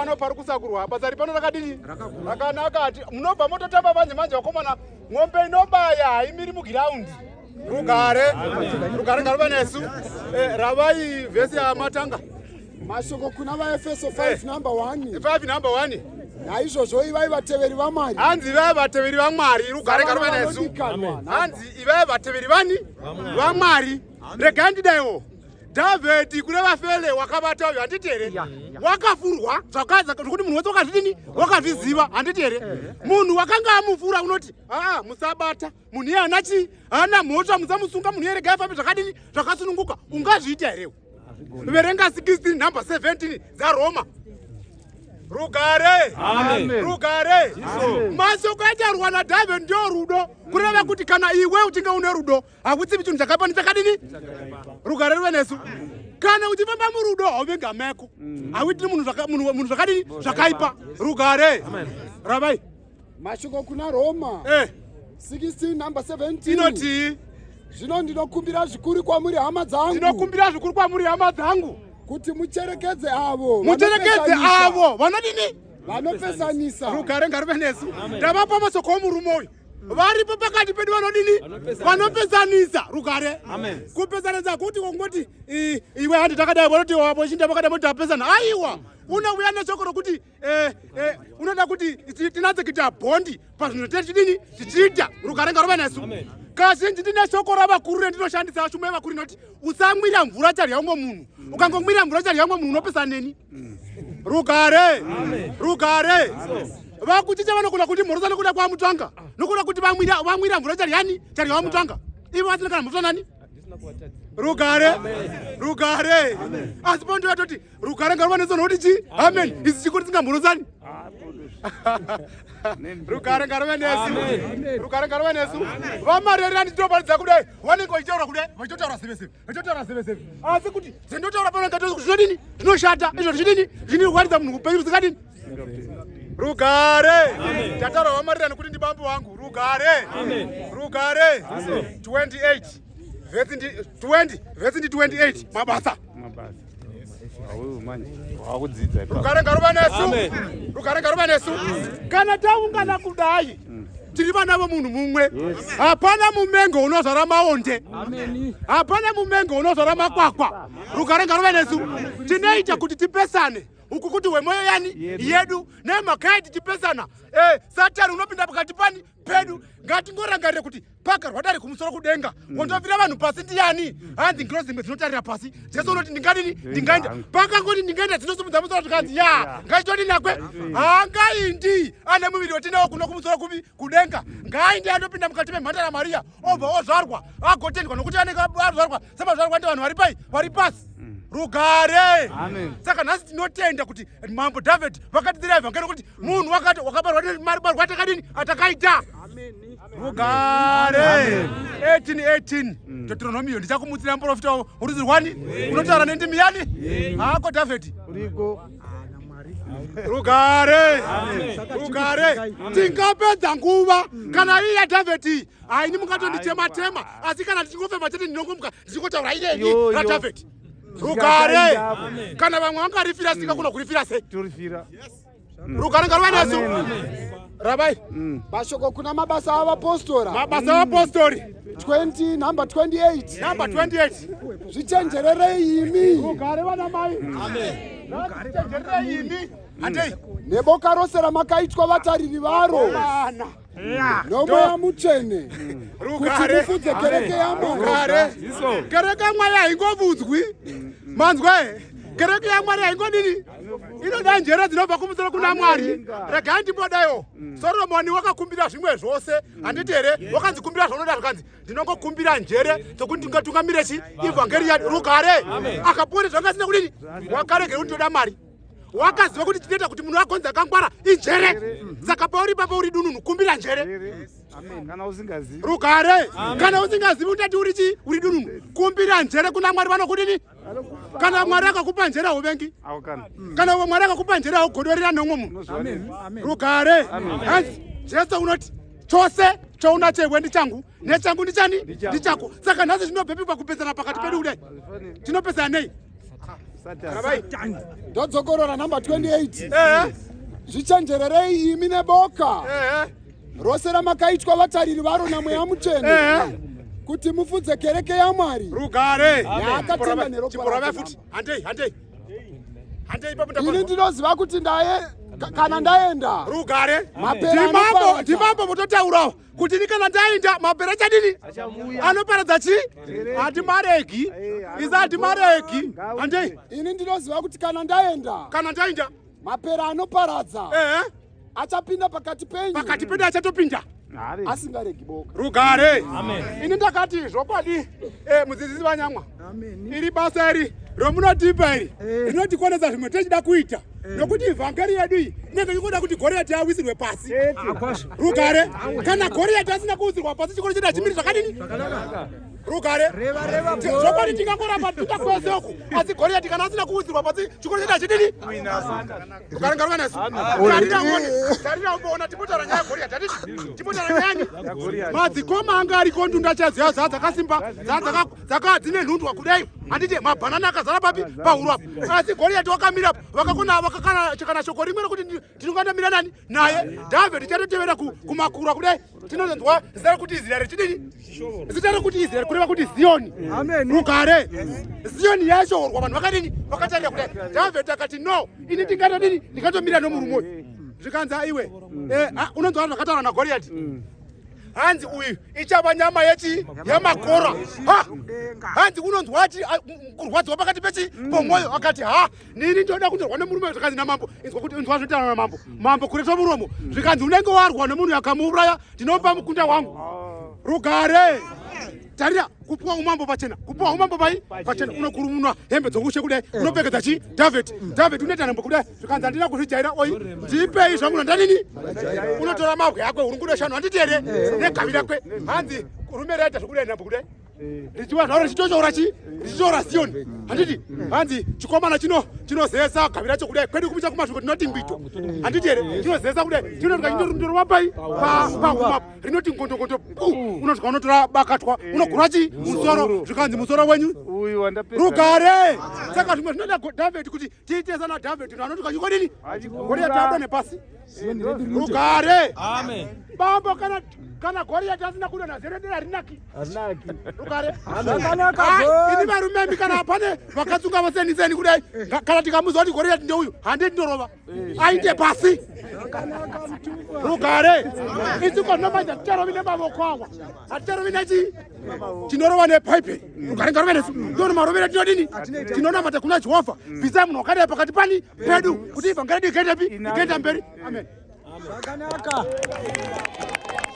Pano pari kusakurwa basa ripano rakadini rakanaka ati munobva mototamba manje manje vakomana ng'ombe inobaya haimiri mugiraundi rugare rugare ngaruve nesu eh, ravai vhesi yamatanga Mashoko kuna vaEfeso 5 eh. number 1. 5 number 1. Naizvozvo ivai vateveri vaMwari. Hanzi ivai vateveri vaMwari rugare ngaruve nesu. Hanzi ivai vateveri vani? VaMwari. Regai ndidaiwo. Dhavhidhi kune vafele wakabata uyo handiti here? Wakafurwa zvakaza zvekuti munhu wese wakazvidini? Wakazviziva handiti here? Eh. Munhu wakanga amufura unoti aa musabata munhu iye haana chii haana mhosva musamusunga munhu iye regai afambe zvakadini zvakasununguka ungazviita here? Verenga 16 number 17 dzaRoma. Rugare, rugare. Mashoko aitaurwa naDhavhidhi ndio rudo, kureva kuti kana iwe uchinge une rudo hakutsivi chinhu chakaipa nechakadini rugare ruve nesu kana uchifamba murudo hauvengi hama yako mm. hauitiri munhu zvakadini zvakaipa rugare ravai mashoko kuna roma eh. 16 number 17 inotii zvino ndinokumbira zvikuru kwamuri hama dzangu ndinokumbira zvikuru kwamuri hama dzangu kuti mucherekedze avo mucherekedze avo vanodini vanopesanisa rugare ngaruve nesu ndavapa mashoko omurume uyu varipo pakati pedu vanodini vanopesanisa rugare kupesanisa kuti kungoti iwe handi takadai vanoti wapo chinda vakadai moti tapesana aiwa unouya neshoko rokuti eh, eh, unoda kuti tinatse kuita bhondi pazvinhu zvatee tichidini tichiita rugare ngaruve nesu kazhinji ndine shoko ravakuru rendinoshandisa shumo yevakuru inoti usamwira mvura charya umwe munhu ukangomwira mvura charya umwe munhu unopesana neni rugare rugare vakuchicha vanogona kuti mhorosa nokuda kwamutanga nokuda kuti vamwira mvura charyani charya wamutanga ivo vasina kana mhosva nani rugare rugare asi pondo yatoti rugare ngaruva neso nokuti chi amen isi chikuru tisingamhorosani rugare ngaruve nesu rugare ngaruve nesu vamareri anditoparidza kudai vanenge vachitaura kudai vachitotaura seveseve vachitotaura seveseve asi kuti zvendotaura pano ngato zvinodini zvinoshata izvo zvichidini zvinorwaridza munhu upenyu husingadini rugare tataura vamarira nekuti ndibambo wangu rugare rugare 28 vhesi ndi 20 vhesi ndi 28 mabasa rugare ngaruva nesu rugare ngaruva nesu kana taungana kudai mm. tiri vana vomunhu mumwe hapana mumengo unozvara maonde hapana mumengo unozvara makwakwa rugare ngaruve nesu tinoita kuti tipesane uku kuti hwemoyo yani yedu nemhaka yai tichipesana eh, satani unopinda pakati pani pedu ngatingorangarire kuti pagarwa dare kumusoro kudenga mm. wondofira vanhu pasi ndiyani hanzi ngirozi dzimwe dzinotarira pasi jesu unoti ndingadini ndingaenda pakangoti ndingaenda dzinosimudza musoro zvikanzi ya ngaitodinakwe haangaindi ane muviri watinawo kuno kumusoro kupi kudenga ngaainde andopinda mukati memhandara mariya obva ozvarwa agotendwa nokuti anenge azvarwa semazvarwa ndi vanhu vari pai vari pasi mm. rugare saka nhasi tinotenda kuti mambo david vakatidzira evhangeri kuti munhu wakati wakabarwa nemabarwa atakadini atakaita rugare 1818 mm. deuteronomio ndichakumutsira muprofita urudzi rwani unotaura nendimi yani hako david rugare rugare tingapedza nguva kana iyi yadhavheti haini mungatondichema tema asi kana ndichingofema chete ndinongomuka ndichingotaura iyeni radhavheti rugare kana vamwe vangarifira sika kuno kurifira sei mm. rugare ngaruve nesu rabai mm. mashoko kuna mabasa avapostora mabasa avapostori 20 number 28 number 28 zvichenjererei imi rugare vana mai zvichenjererei imi handei neboka rose ramakaitwa vatariri varo nomweya mutsvene kuti mufudze kereke yamwari kereke yamwari haingovudzwi manzwa he kereke yamwari haingodini inoda njere dzinobva kumusoro kuna mwari regai ndimbodaiwo mm. soromoni wakakumbira zvimwe zvose mm. handiti here wakanzi kumbira zvaunoda zvikanzi ndinongokumbira njere dzokuti ndingatungamire chi ivhangeri yani rugare akapuwa nezvanga asina kudini wakaregera kuti ndoda mari wakaziva kuti chinoita kuti munhu agonzi akangwara injere saka pauri ipapo uri dununu kumbira njere rugare kana usingazivi utati uri chii uri dununu kumbira njere kuna mwari vanokudini kana mwari akakupa njere hauvengi kana mwari akakupa njere haugodorera nomwe munhu rugare hanzi jesu unoti chose chouna chewe ndichangu nechangu ndichani ndichako saka nhasi zvinobvepi pakupesana pakati pedu kudai tinopesana nei Ndodzokorora number 28. Zvichenjererei imi neboka rose ramakaitwa vatariri varo naMweya Mutsvene kuti mufudze kereke yaMwari. Rugare. Yaakatenga neropa Chimborava rake. futi. Handei, handei, handei ipapo. Ini Ndapano. ndinoziva kuti ndaye kana ndaenda Rugare. Mapera Ndimambo. anoparadza. Ndimambo mutotaurawo kuti ini kana ndaenda, mapera chadini? Anoparadza chi hatimaregi isa, hatimaregi. Handei. Ini ndinoziva kuti kana ndaenda, Kana ndaenda, mapera anoparadza achapinda pakati penyu, Pakati pedu achatopinda asingaregi boka. Rugare. Ini ndakati zvokwadi, mudzidzisi vanyamwa, iri basa iri romunotipa iri rinotikonesa zvimwe techida kuita, nokuti ivhangeri yedu iyi inenge ikuda kuti Goriyati awisirwe pasi. Rugare. Kana Goriyati asina kuwisirwa pasi, chikoro chedu hachimiri zvakadini. Rugare. Zvokwadi tingangoramba tuta kwese uku, asi Goriyati kana asina kuwisirwa pasi, chikoro chedu hachidini. Rugare ngaruve nesu. Tarira uone, tarira umboona. Timbotaura nyaya yaGoriyati, hatiti timbotaura nyayani? Madzikoma anga ariko, ndunda chaziya dzaa dzakasimba, dzaa dzine nhundwa kudai, handiti? Mabhanana akazara papi? Pahuro apo. Asi Goriyati wakamira vakakona vakakana kana shoko rimwe rekuti tinongandomira nani naye Dhavhidhi. Chatotevera kumakura kudai, tinozonzwa zita rekuti Israeri chidini? Zita rekuti Israeri kureva kuti Ziyoni. Rugare. Ziyoni yashorwa, vanhu vakadini? Vakatarira kudai. Dhavhidhi akati, "No, ini ndingatodini? Ndingatomira nomurume uyu?" Zvikanzi, "Aiwe." Unonzwa zvakataura naGoriyati, hanzi uyu ichava nyama yechi yemakora. Ha, hanzi unonzwa ati kurwadziwa pakati pechi pomwoyo. Akati, "Ha, nini ndoda kundorwa nemurume." Zvikanzi namambo, inzwa kuti, inzwa zvinotaura namambo. Mambo kuretwa muromo. Zvikanzi, "Unenge warwa nemunhu akamuuraya, ndinopa mukunda wangu." Rugare. Tarira, kupuwa umambo pachena, kupuwa umambo pai pachena. Unokurumunwa hembe dzokushe kudai, unopfekedza chi David. David unoita nhembo kudai. Zvikanzi, "Handina kuzvijaira oi, ndipei zvangu ndandanini." Unotora mabwe akwe hurungudo shanu, handiti here? Negavi rakwe. Hanzi rume raita zvekudai, nhembo kudai, richiwa zvaro, richitoshora chi richitora Ziyoni, handiti? Hanzi chikomana chino chinozesa gavi racho kudai. Kwedu kumusha kumasvingo tinoti ngwito, handiti here? Chinozesa kudai, chinotka chindorova pai? Pahuma. Rinoti ngondongondo pu, unosvika unotora bakatwa, unogura chi musoro. Zvikanzi, "Musoro wenyu." Uyu wandapedza. Rugare. Saka zvimwe zvinoda David kuti tiite sana David anoti kachikodini Goriyati adonhe pasi. Rugare. Bambo, kana Goriyati asina kudonha, zero dera rinaki. Rugare. Ah, ini varumemi, kana pane vakatsunga voseniseni kudai, kana tikamuzwa kuti Goriyati ndeuyu, handei tinorova ainde pasi. Rugare. Isi konomanja ticharovi nemavoko awa, haticharovi nechi, tinorova nebhaibheri. Rugare ngaruve nesu. Ndono marovero tinodini? Tinonamata kuna Jehovha. Bvisai munhu wakadai pakati pani pedu, kuti ivhangeri redu ikaendepi? Ikaenda mberi. Amen. Zvakanaka.